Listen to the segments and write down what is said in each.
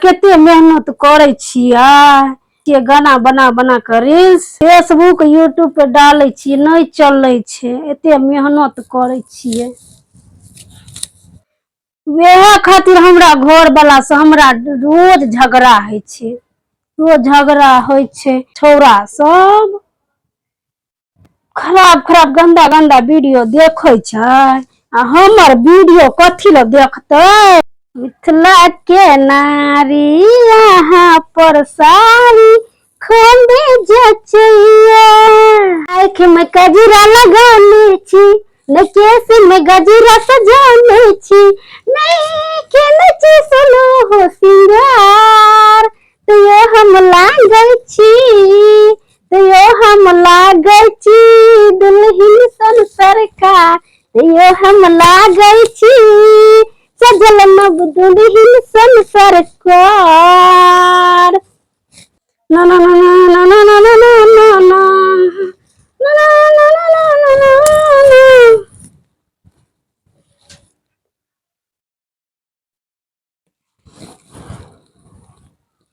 कते मेहनत करै छियै के गाना बना बना कऽ रील्स फेसबुक यूट्यूब पे डालै छियै नहि चलै छै एते मेहनत करै छियै वएह खातिर हमरा घर वाला से हमरा रोज झगड़ा होइ छै रोज झगड़ा होइ छै छौड़ा सब खराब खराब गंदा गंदा वीडियो देखै छै आ हमर वीडियो कथी लए देखतै मिथिला के नारी यहाँ पर सारी खोले जचैया आँखि में कजरा लगौने छी ने केस में गजरा सजौने छी नहीं केने छी सुनो हो सिंगार तैयो हम लागै छी तैयो हम लागै छी दुल्हिन सन सरकार तैयो हम लागै छी सजल नव दुल्हिन सन सरकार ना ना ना ना ना ना ना ना ना ना ना ना ना ना ना ना ना।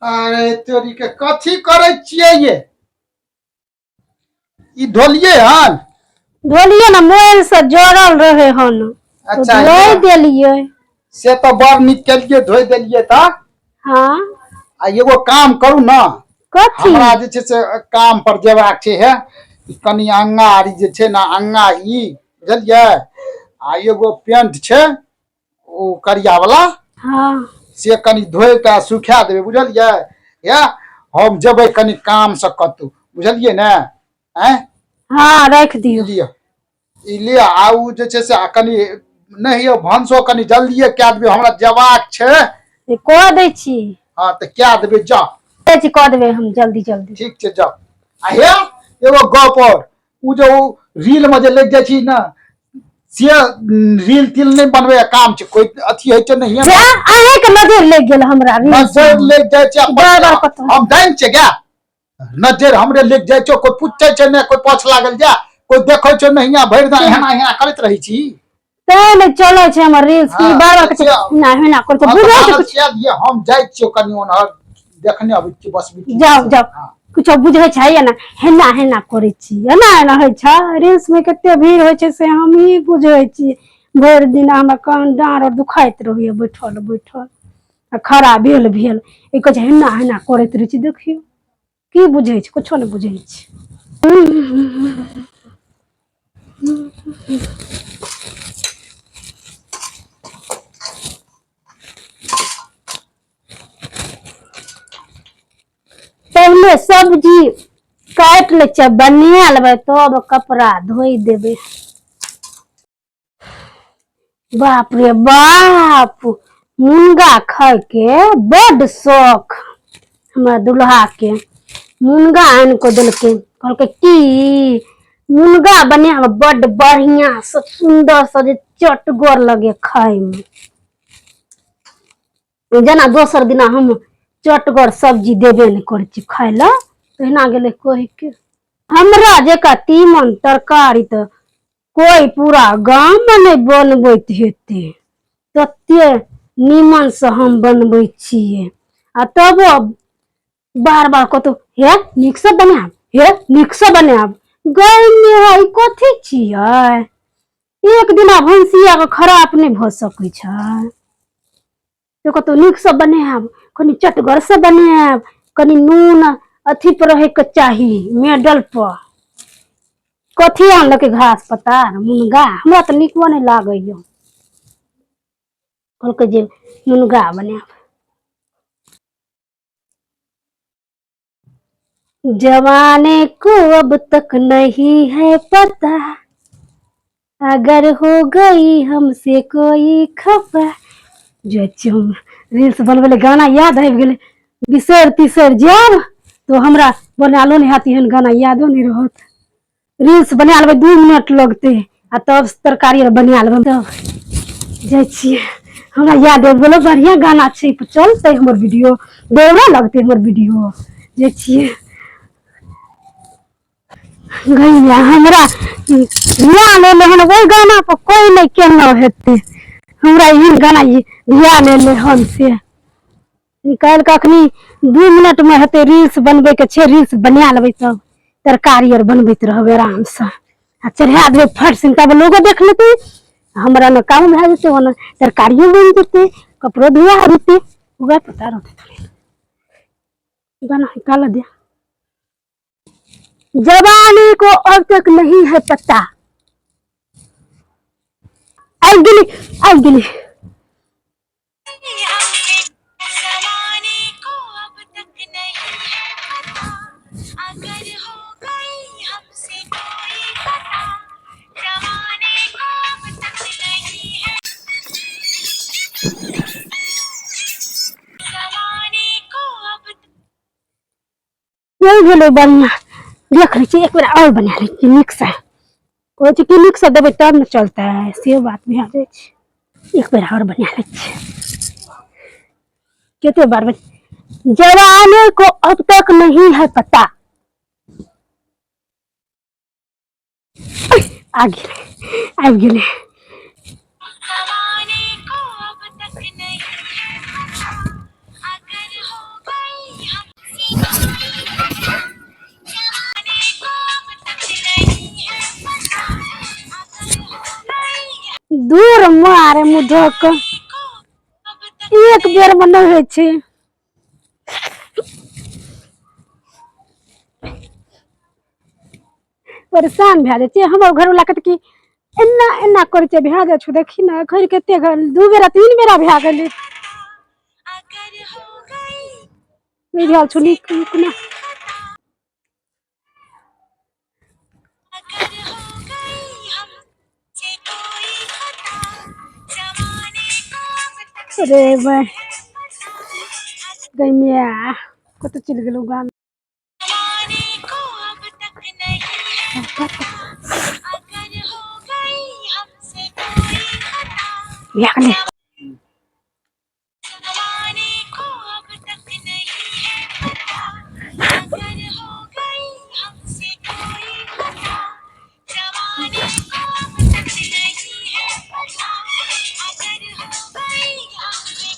अरे तोरी के कथी करै छियै ये ई धोलियै हन धोलियै ने मोबाइल से जोड़ल रहे हन तो अच्छा धोइ देलियै से तऽ बड़ नीक केलियै धोइ देलियै तऽ हाँ आ एगो काम करू ने कथी हमरा जे छै से काम पर जेबाक छै हे कनि अंगा आर जे छै ने अंगा ई बुझलियै आ एगो पेंट छै ओ करिया वाला हाँ से कनि धोइ कऽ सुखा देबै बुझलियै या हम जेबै कनि काम से कतौ बुझलियै ने आँय हाँ राखि दियौ लिअ ई लिअ आ ओ जे छै से आ कनि नहि यौ भनसो कनि जल्दिए कए देबै हमरा जेबाक छै कऽ दै छी हँ तऽ कए देबै जाउ दै छी कऽ देबै हम जल्दी जल्दी ठीक छै जाउ आ हे एगो गप आओर ओ जे ओ रील मे जे लागि जाइ छी ने से रील तिल नहि बनबै के काम छै कोइ अथी होइ छै नहिये जा अहेंके नजर लागि गेल हमरा रील नजर लागि जाइ छै बार बार कतौ। हम डाइन छै गे नजर हमरे लागि जाइ छै कोइ पूछै छै नहि कोइ पाछ लागल जा कोइ देखै छै नहिया भरि दिन एना एना करैत रहै छी तैं नहि चलै छै हमर रील्स की हाँ, बार बार कहै छै से- एना एना करै छै हम तऽ बुझै छै भानस कुछ कए दियै, हम जाइ छियौ कनि ओनहर देखने अबै छियै बस बिट्टी जाउ जाउ हाँ। कुछो बुझै छै या ना हेना हेना करै छी एना एना होइ छै रील्स मे कते भीड़ होइ छै से हमही बुझै छी भरि दिन हमरा कान डाँर आर दुखाइत रहैया बैठल बैठल आ खड़ा भेल भेल ई कहै छै हेना हेना करैत रहै छी देखियौ की बुझै छै कुछो नहि बुझै छै पहिले सब्जी काटि लै छियै बना लेबै तब कपड़ा धोइ देबै बाप रे बाप मुनगा खायके बड्ड शौख हमरा दुल्हाके मुनगा आनि कऽ देलकै कहलकै की मुनगा बनायब बड्ड बढ़िआँसँ सुन्दरसँ जे चटगर लगे खायमे जेना दोसर दिना हम चटगर सब्जी देबे नहि करै छी खाय लए तहिना गेलै कहिके हमरा जकाँ तीमन तरकारी तऽ कोइ पूरा गाममे नहि बनबैत हेतै तते नीमनसँ हम बनबै छियै आ तबो बार बार कहतौ हे नीकसँ बनायब हे नीकसँ बनायब गै माय ई कथी छियै एक दिना भनसियाके खराब नहि भऽ सकै छै से कतौ नीकसँ बनायब कनि चटगरसँ बनायब कनि नून अथी पर रहैके चाही मेडल पर कथी आनलकै घास पत्ता मुनगा हमरा तऽ नीको नहि लागैया कहलकै जे मुनगा बनायब जमाने को अब तक नहीं है पता अगर हो गई हमसे कोई खफा जे हम रील्स बनबै लए गाना याद आबि गेलै बिसरि तिसरि जायब तो हमरा बनालो नहि हैत एहन गाना यादो नहि रहत रील्स बना लेबै 2 मिनट लगतै आ तब तरकारी आर बना लेबै तब जाइ छियै हमरा याद आबि गेलै बढ़िआँ गाना छै चलतै हमर वीडियो दौड़ऽ लगतै हमर वीडियो जाइ छियै गैया हमरा ध्यान एलै हन ओहि गाना पर कोइ नहि केने हेतै हमरा एहन गाना ध्यान एलै हन से निकालि कऽ अखनी 2 मिनट मे हेतै। रील्स बनबै के छै, रील्स बना लेबै तब तरकारी आर बनबैत रहबै आरामसँ आ चढ़ा देबै फट सिन, तब लोगो देख लेतै। हमरा ने काम भए जेतै, ओना तरकारियो बनि जेतै, कपड़ो धोआ जेतै। उएह पता रहतै थोड़े। गाना निकाल दे। जवानी को अब तक नहीं है पता। आबि गेली, आबि गेली। जमाने को अब तक नहीं है पता, अगर हो गई हमसे कोई खता। जमाने को अब तक नहीं है, जमाने को अब नहि भेलै बढ़िआँ। देख लै छियै, एक बेर आओर बना लै छियै नीकसँ। कहै छै कि नीकसँ देबै तब ने चलतै, से बात भए जाइ छै। एक बेर आओर बना लै छियै। कते बार जवाने को अब तक नहीं है पता। आ गेलै, आबि गेलै। जमाने को अब तक नहीं है पता, अगर हो गई हमसे कोई खता। जमाने को अब तक नहीं है पता, अगर हो गई दूर मारे मुँह धो कऽ को अब तक एक बेर मे नहि होइ छै। परेशान भए जाइ छियै। हमर घरवला कहतै कि एना एना करै छै, भए जाइ छौ। देखी ने, एखन कते दू बेरा तीन बेरा भए गेलै। अगर हो गई नहि भेल छौ नीक नीक ने। अगर हो गई हमसे कोई खता, जमाने को अब तक रे बा गै माय, कतऽ चलि गेलौ गाम? जमाने को अब तक नहीं है पता, अगर हो गई हमसे कोई खता। भए गेलै। जमाने को अब तक नहीं है पता, अगर हो गई हमसे कोई खता। जमाने को अब तक नहीं है पता, अगर हो गई हमसे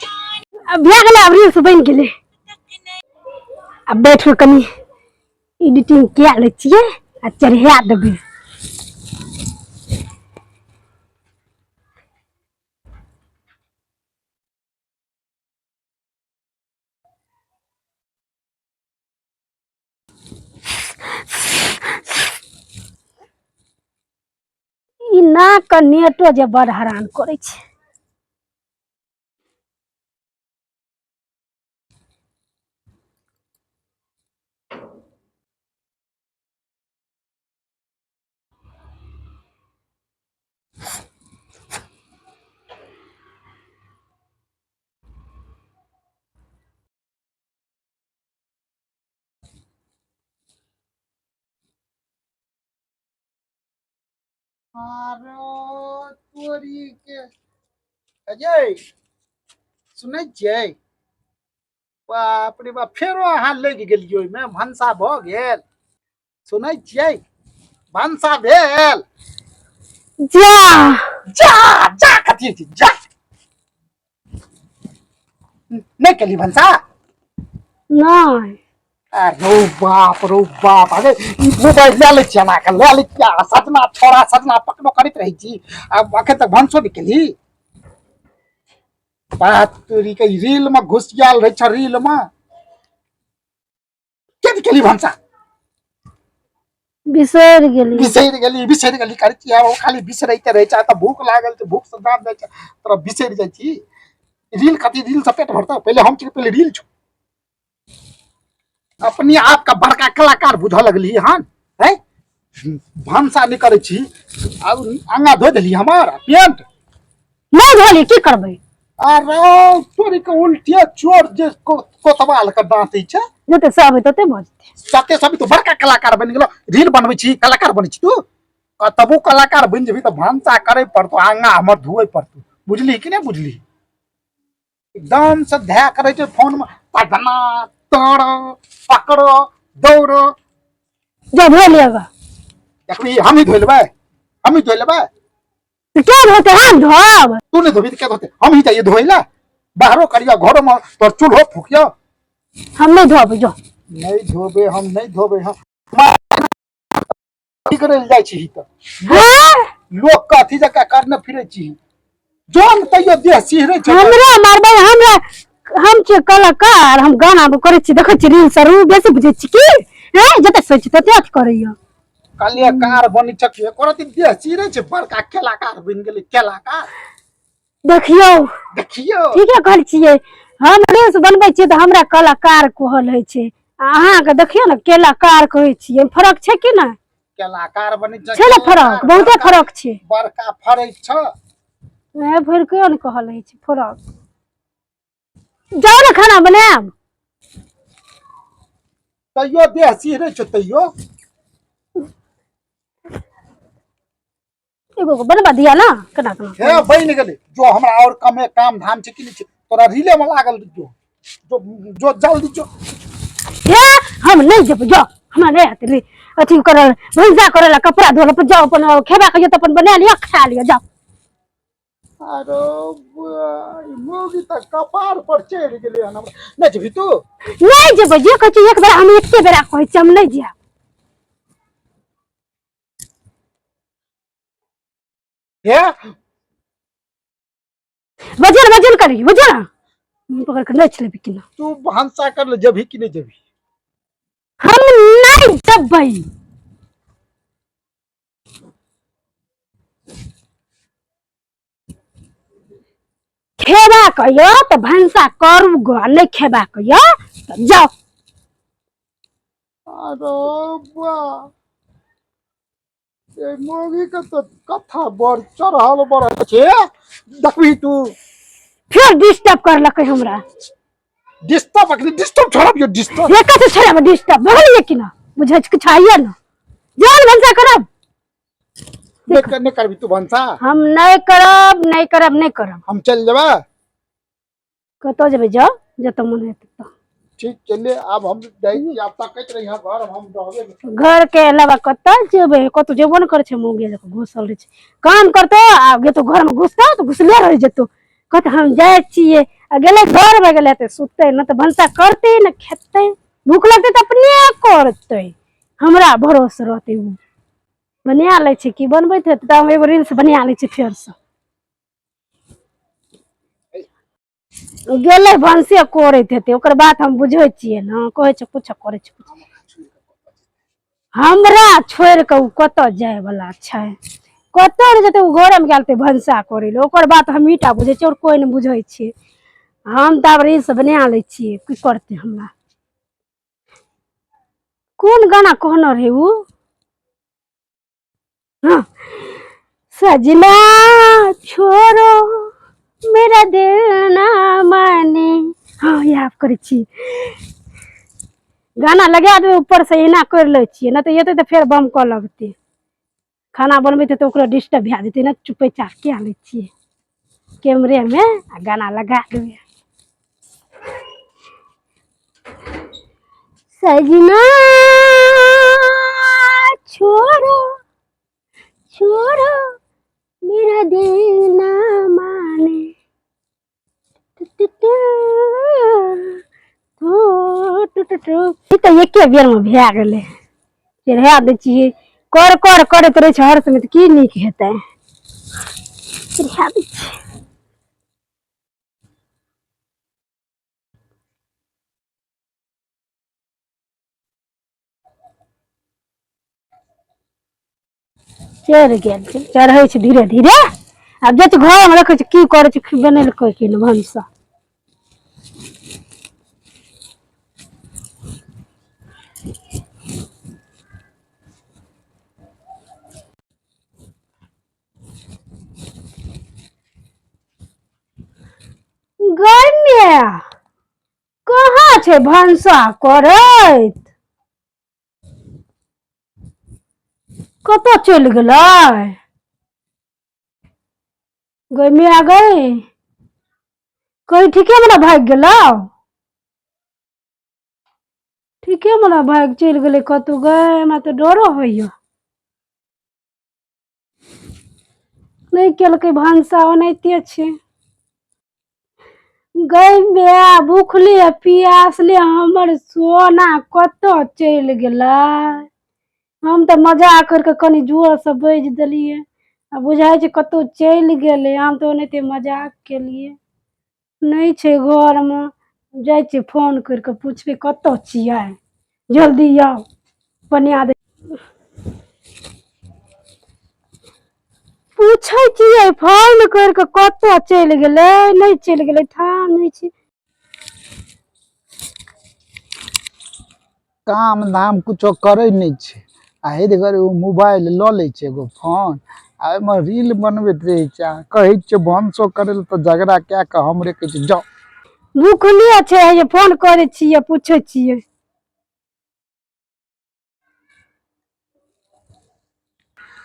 जमाने आब भए गेलै, आब रील्स बनि गेलै। तक नहीं आब बैठ कऽ कनि एडिटिंग कए लै छियै आ चढ़ा देबै। ई नाक के नेटो जे बड़ हरान करै छै। आरो तोरी के, अजय, सुनै छियै? बाप रे बाप, फेरो अहाँ लागि गेलियै ओहिमे। भनसा भऽ गेल? सुनै छियै, भनसा भेल? जा। जा जा, कथी छै जा? नहि केली भनसा? नहि। अरे बाप रो बाप, अरे ई मोबाइल लए लै छियै, अहाँके लए लै छियै आ सजना छोड़ा सजना पकड़ो करैत रहै छी। आब अखन तक भनसो नहि केली? बात तोरी के, रील में घुस गेल रहै छ रील में। के केली भनसा? बिसरि गेली। बिसरि गेली, बिसरि गेली करै छी। ओ खाली बिसरैते रहै छै। तऽ भूख लागल छै, भूख से दाम जाइ छै, तोरा बिसरि जाइ छी। रील कथी, रील से पेट भरतौ? पहिले हम छी, पहिले रील छौ। अपने आप का बड़का कलाकार बुझऽ लगली हन है। भनसा नहि करै छी, आब आगाँ धो देली हमर पेंट? नहि धोली, की करबै? अरे तोरी के, उल्टिया चोर जे कोतवाल के डांटै छै। जते सब तते भऽ जेतै। सत्य सब तो बड़का कलाकार बनि गेलो, रील बनबै छी, कलाकार बनै छी तू। कतबो कलाकार बनि जेबही तऽ भनसा करै पड़तौ, आगाँ हमर धोए पड़तौ। बुझली कि नहि बुझली? एकदम से धै करै छै फोन में, पगना तोड़ो, पकड़ो, दौड़ो। जो धो लेगा। देखबी, हम ही धोइ लेबै, हम ही धोइ लेबै। तऽ के धोते? हम धोब? तू नहि धोबी तऽ के धोते? हम ही जाइए धोइ ला। बाहरो करियो घरो में तोर चूल्हो फूकियो। हम नहीं धोबै, जो। नहीं धोबे, हम नहीं धोबे। हम की करे जाइ छी तऽ? हाँ? लोक के अथी जकाँ करने फिरै छी, जोन तैयो देह सिहरै छै। हमरा मारबै? हमरा, हम छियै कलाकार, हम गाना करै छी, देखै छी रील सर, बेसी बुझै छी की? हैं, जते सोच तते अथी करैया। कलाकार बनी छक, एको रति देह सिहरै छै, बड़का कलाकार बनि गेलै कलाकार। देखियौ। देखियौ। ठीके कहै छियै, हम रील्स बनबै छियै तऽ हमरा कलाकार कहल होइ छै, आ अहाँके देखियौ ने केलाकार कहै छियै। फरक छै कि नहि? कलाकार बनी छै ने फरक, बहुते फरक छै। बड़का फरक छ। नहि, फरके ने कहल होइ छै फरक। जाउ ने खाना बनायब। तैयो देह सिहरै छै तैयो। एगो को बनबा दिया ना, केना केना। हे, बनि गेलै। जो, हमरा और कमे काम धाम छै कि नहि छै? तोरा रीले में लागल। जो जो जो, जल्दी जो। हे, हम नहीं जेबै, जो, हमरा नहीं हेतै रे अथी करल, भनसा करल, कपड़ा धोल। अपन जाओ, अपन खेबा के तऽ अपन बना लिअ, खा लिअ, जाओ। अरे मौगी तऽ कपार पर चढ़ि गेलै हन। हमरा नहि जेबही तू? नहीं जेबै, जे कहै छी एक बेरा, हम एके बेरा कहै छी, हम नहीं जायब। हे। वजन वजन करी, वजन मुंह पकड़ के नहि छलेबी कि ना? तू भनसा कर ले, जेबही कि नहि जेबही? हम नहीं जेबै। खेबाक यऽ तऽ भनसा करू ग, आ नहि खेबाक यऽ तऽ जाउ। अरे बा, ए मौगी के तऽ कथा बड़ चढ़ल बड़ छै, देखबही तू। फेर डिस्टर्ब करलकै हमरा। डिस्टर्ब अखनी डिस्टर्ब छोड़ब यो डिस्टर्ब। एक कथी छोड़ब डिस्टर्ब? भऽ कि ना बुझै छी किछु? आइए ने, जान भनसा करब। नहि नहि करबी तू भनसा? हम नहि करब, नहि करब, नहि करब। हम चलि जेबै। कतऽ जेबै? जाउ, जतऽ मन हेतै ततऽ। ठीक, चलिए, आब हम जाइ छी। आब तकैत रही घर, हम रहबे नहि। घर के अलावा कतऽ जेबै? कतौ जेबो ने करै छै, मौगी जकाँ घुसल रहै छै। काम करतौ आ गेतौ घर में घुसतौ तऽ घुसले रहि जेतौ। कहतौ हम जाइ छियै, आ गेलै घर में, गेलै तऽ सुतै ने तऽ भनसा करतै ने खेतै। भूख लगतै तऽ अपने करतै, हमरा भरोस रहतै? ओ बना लै छै की बनबैत हेतै? तऽ हम एगो रील्स बना लै छियै फेरसँ। गेलै भनसे करैत हेतै, ओकर बात हम बुझै छियै ने। कहै छै किछु करै छै किछु। हमरा छोड़ि कऽ ओ कतऽ जायवला छै? कतऽ नहि जेतै ओ। घरेमे गेल तऽ भनसा करै लए। ओकर बात हमहीँ टा बुझै छियै, आओर कोइ नहि बुझै छै। हम तऽ आब रील्स बना लै छियै, की करतै हमरा? कोन गाना कहने रहै ओ? हाँ, सजना छोड़ो मेरा दिल ना माने। हाँ, इएह करै छी। गाना लगा देबै ऊपर से, एना करि लै छियै, नहि तऽ एतै तऽ फेर बम कऽ लगतै। खाना बनबैत तऽ ओकरो डिस्टर्ब भए जेतै ने। चुपे चाप कए लै छियै कैमरेमे आ गाना लगा देबै। सजना छोड़ो छोड़ो मेरा दिल ना माने। टु टु टु टु टु टु। ई तऽ एके बेरमे भए गेलै। चढ़ा दै छियै। कर कर करैत रहै छै हर समय, तऽ की नीक हेतै? चढ़ा दै छियै। चढ़ि गेल छै, चढ़ै छै धीरे धीरे। आब जाइ छै घरमे, देखै छै की करै छै, बनेलकै की नहि भनसा। गरमे कहाँ छै भनसा करैत? कतऽ चलि गेलै? गरमी आ गई, कहीं ठीके मने भागि गेलौ? ठीके मने भागि चलि गेलै कतहु गै? हमरा तऽ डरो होइया। नहि केलकै भनसा, ओनाहिते छै। गै माय, भूखले पियासले हमर सोना कतऽ चलि गेलै? हम तऽ मजाक करि कऽ कनि जोरसँ बाजि देलियै आ बुझाइ छै कतहु चलि गेलै। हम तऽ ओनाहिते मजाक केलियै। नहि छै घरमे। जाइ छियै फोन करि कऽ पुछबै कतऽ छियै, जल्दी आउ बना दे। पूछै छियै फोन करि कऽ कतऽ चलि गेलै, नहि चलि गेलै, थाह नहि छै। काम धाम कुछो करै नहि छै आ हे देखर ओ मोबाइल लऽ लै छै एगो फोन आ ओहिमे रील बनबैत रहै छै आ कहै छियै भानसो करै लए तऽ झगड़ा कए कऽ हमरे कहै छै जाउ। भूखले छै जे फोन करै छियै पूछै छियै।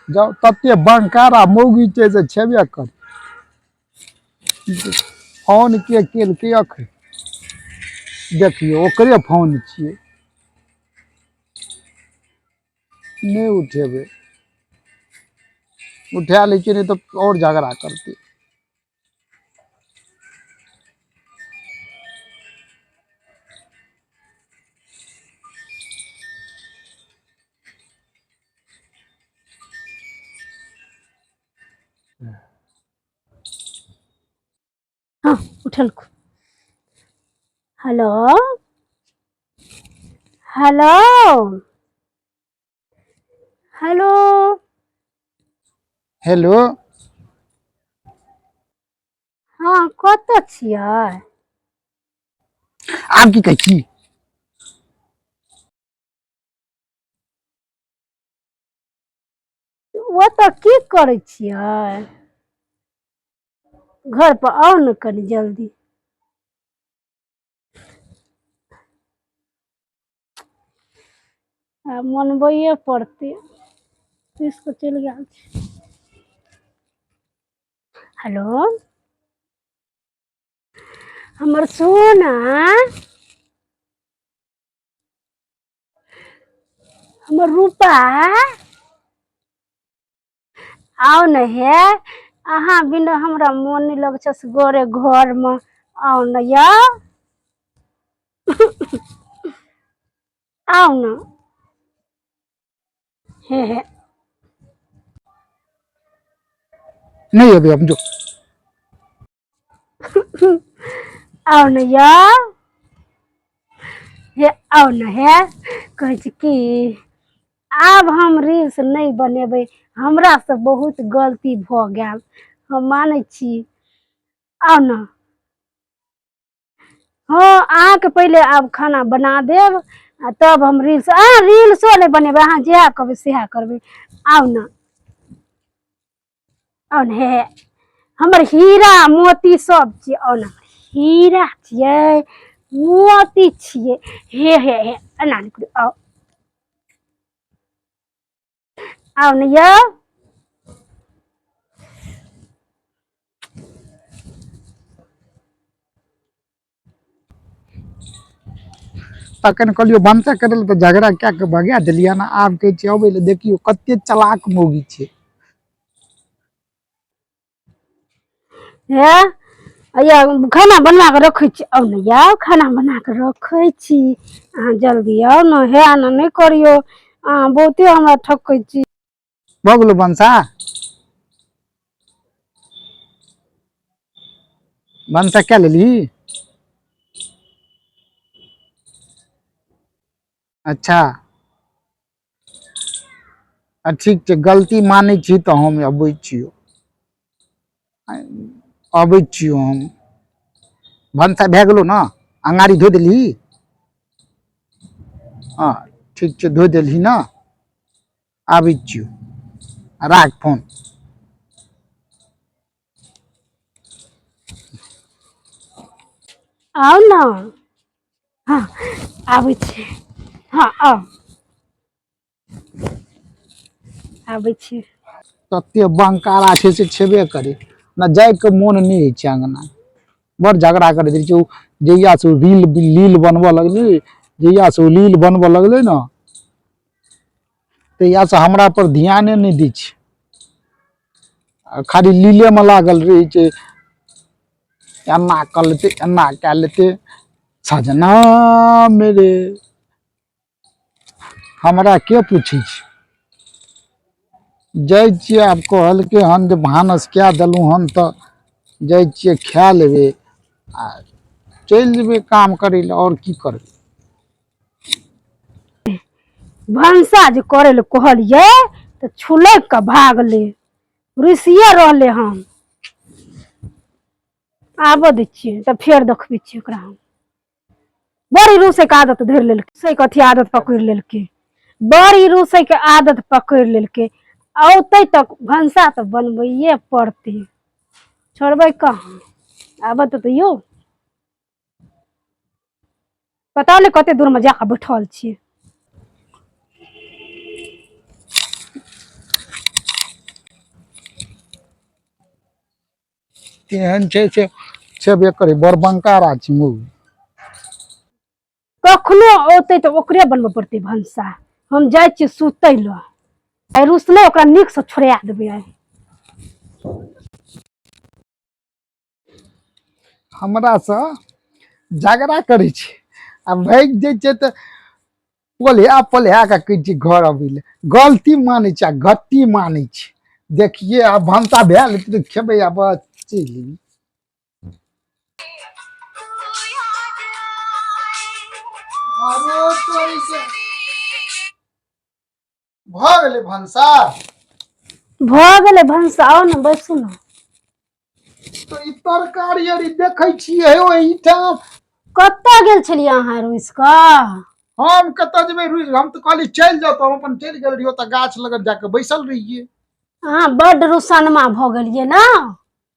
जाउ तते बंकारा मौगी छै से छेबे कर। फोन के केलकै अखन देखियौ ओकरे फोन छियै। नहि उठेबै, उठा लै छियै नहि तऽ आओर झगड़ा करतै। हँ उठलको। Hello hello hello. हेलो। हँ कतऽ छियै? आब की कहै छी? ओतऽ की करै छियै? घर पर आउ ने कनि जल्दी। आब मनबैए पड़तै। ऑफिस कऽ चलि गेल छै। हेलो हमर सोना, हमर रूपा, आउ ने हे। अहाँ बिना हमरा मोन नहि लगै छै असगरे घरमे। आउ ने यौ, आउ ने। हे हे। नहि एबै हम, जो। आउ ने यौ, हे आउ ने हे। कहै छी की आब हम रील्स नहि बनेबै। हमरासँ बहुत गलती भऽ गेल, हम मानै छी। आउ ने। हँ अहाँके पहिले आब खाना बना देब आ तब हम रील्स, अहाँ रील्सो नहि बनेबै, अहाँ जएह कहबै सएह करबै। आउ ने, आउ ने। हे हमर हीरा मोती सब छियै। आउ ने, हीरा छियै, मोती छियै। हे हे हे, एना नहि करू। आउ, आउ ने यौ। तखन कहलियौ भनसा करै लए तऽ झगड़ा कए कऽ भगा देलियै ने। आब कहै छियै अबै लए। देखियौ कते चलाक मौगी छै। हे अया खाना बना कऽ रखै छी। आउ ने यौ, खाना बना कऽ रखै छी, अहाँ जल्दी आउ ने। हे एना नहि करियौ, अहाँ बहुते हमरा ठकै छी। भऽ गेलौ भनसा? भनसा कए लेलही? अच्छा आ ठीक छै, गलती मानै छी तऽ हम अबै छियौ, अबै छियौ हम। भनसा भए गेलौ ने? अङ्गारी धो देलही? हँ ठीक छै, धो देलही ने? आबै छियौ, राख फोन। आउ ने। हँ आबै छी। हँ आउ, आबै छी। तते बंकारा छै से छेबे करे ने, जाइके मोन नहि होइ छै अङ्गना। बड़ झगड़ा करैत रहै छै ओ। जहियासँ ओ रील लील बनबऽ लगलै, जहियासँ ओ लील बनबऽ लगलै ने, तहियासँ हमरा पर ध्याने नहि दै छै आ खाली लीलेमे लागल रहै छै। एना कऽ लेतै, एना कए लेतै। सजना मेरे, हमरा के पूछै छै? जाइ छियै आब, कहलकै हन जे भानस कए देलहुँ हन, तऽ जाइ छियै खाए लेबै आ चलि जेबै काम करै लए। आओर की करबै? भनसा जे करै लए कहलियै तऽ छुलकि कऽ भागलै, रुसिए रहलै हन। आबऽ दै छियै तऽ फेर देखबै छियै ओकरा हम। बड़ी रूसैके आदत धरि लेलकै, रूसैके अथी आदत पकड़ि लेलकै, बड़ी रूसैके आदत पकड़ि लेलकै। औतै तऽ भनसा तऽ बनबैए पड़तै, छोड़बै कहाँ? आबऽ तऽ दियौ। पता नहि कते दूरमे जाकऽ बैठल छियै। तेहन छै से छेबे करै, बड़ बंकारा छै मौगी। कखनो औतै तऽ ओकरे बनबऽ पड़तै भनसा। हम जाइ छियै सुतै लए। आइ रुसलै, ओकरा नीकसँ छोड़ा देबै आइ। हमरासँ झगड़ा करै छै आ भागि जाइ छै तऽ पोल्हा पोल्हा कऽ कहै छै घर अबै लए। गलती मानै छै आ घट्टी मानै छै। देखियै, आब भनसा भेल हेतै तऽ खेबै आ बस चलि जेबै। आरो तोरीके भऽ गेलै भनसा? भऽ गेलै भनसा। आउ ने, बैसू ने। तऽ ई तरकारी आर ई देखै छियै हे एहिठाम। कतऽ गेल छलियै अहाँ रुसि कऽ? हम कतऽ जेबै रुसि? हम तऽ कहली चलि जाउ, तऽ हम अपन चलि गेल रहियै। ओतऽ गाछ लग जाकऽ बैसल रहियै। अहाँ बड्ड रुसनमा भऽ गेलियै ने,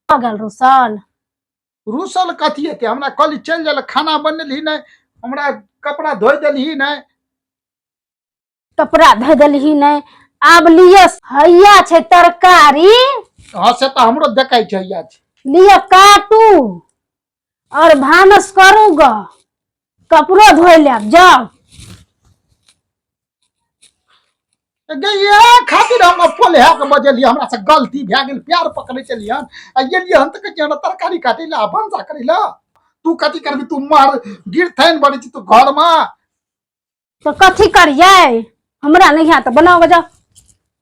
भऽ गेल रुसल। रुसल कथी हेतै? हमरा कहली चलि जाइ लए, खाना बनेलही नहि, हमरा कपड़ा धोइ देलही नहि। कपड़ा धो देलही नहि। आब लिअ, हैया छै तरकारी। हँ, से तऽ हमरो देखै छै, हैया छै। लिअ, काटू और भानस करू ग, कपड़ो धोइ लेब, जाउ। गे, इएह खातिर हम पोल्हा के बजेलियै। हमरा से गलती भए गेल, प्यार पकड़ै छलियै हन आ गेलियै हन तऽ कहै छियै हमरा तरकारी काटै लए आ भनसा करै लए। तू कथी करबी? तू मार गिरथैन बनै छी तू घरमे। तऽ कथी करियै? हमरा नहि हैत, बनाउ जाउ।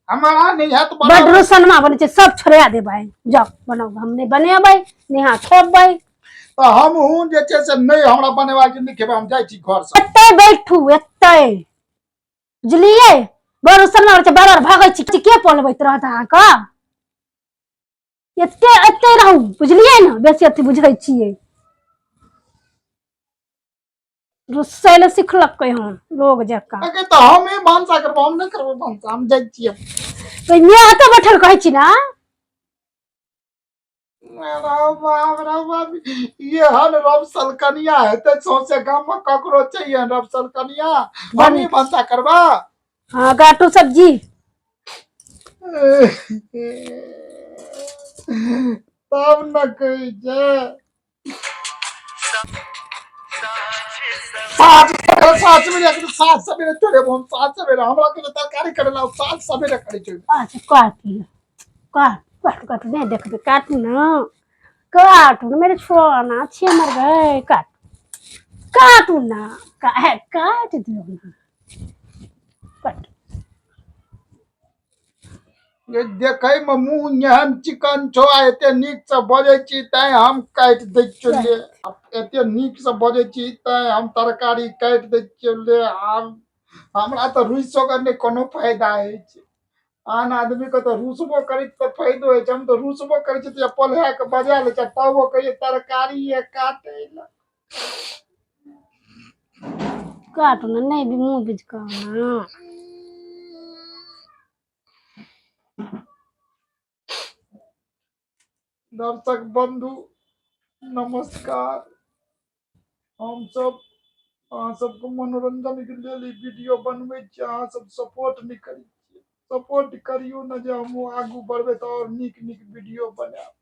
हमरा नहि हैत। बड रोशनमा बनै छै, सब छोड़ा देबै। जाउ बनाउ, हम नहि बनेबै, नेहा खेबै। तऽ हमहूँ जे छै से नहि, हमरा बनेबाक नहि, खेबै, हम जाइ छी घर से। एतै बैठू, एतै, बुझलियै? बड़ रोशनमा बनै छै, बड़ भागै छी, के पलबैत रहत अहाँके? एते एते रहू, बुझलियै ने? बेसी अथी बुझै छियै। रुसै लए सिखलकै हन लोग जकाँ। अगे तऽ हमे भनसा करबो? हम नहि करबो भनसा, हम जाइ छियै। तऽ मैं एतऽ बैठल कहै छी ने। अरे बाप रे बाप, ये हन रब सलकनिया हेतै सौंसे गाम में ककरो चाहिए रब सलकनिया? हमही भनसा करबा? हाँ, काटू सब्जी। तब न कहै छै साँझ साँझ सवेरे, साँझ सवेरे चढ़ेबो हम। साँझ सवेरे हमरा के तरकारी करे ला, साँझ सवेरे करै छै। अच्छा, काट लिअ, काट काट काट। नहि देखबै, काटू ने, काटू ने। मेरे छोना छियै, मर गए। काट, काटू ना, काट दियौ ना, काट। देखै मे मुँह एहन चिकन छौ आ एते नीक से बजै छी, तैं हम काटि दै छियौ ले। एते नीक से बजै छी तैं हम तरकारी काटि दै छियौ ले। आब हमरा तऽ रुसो के नहि कोनो फायदा होइ छै। आन आदमी के तऽ रुसबो करै छै तऽ फायदो होइ छै। हम तऽ रुसबो करै छी तऽ पोल्हा के बजा लै छै, तबो कहै तरकारी काटै लए। काटू ने, नहि भी मुँह बिजकाउ ना। दर्शक बंधु नमस्कार। हम सब अहाँ सबके मनोरंजन के लेल ई वीडियो बनबै छी। अहाँ सब सपोर्ट नहि करै छियै, सपोर्ट करियौ ने जे हमहूँ आगू बढ़बै तऽ आओर नीक नीक वीडियो बनायब।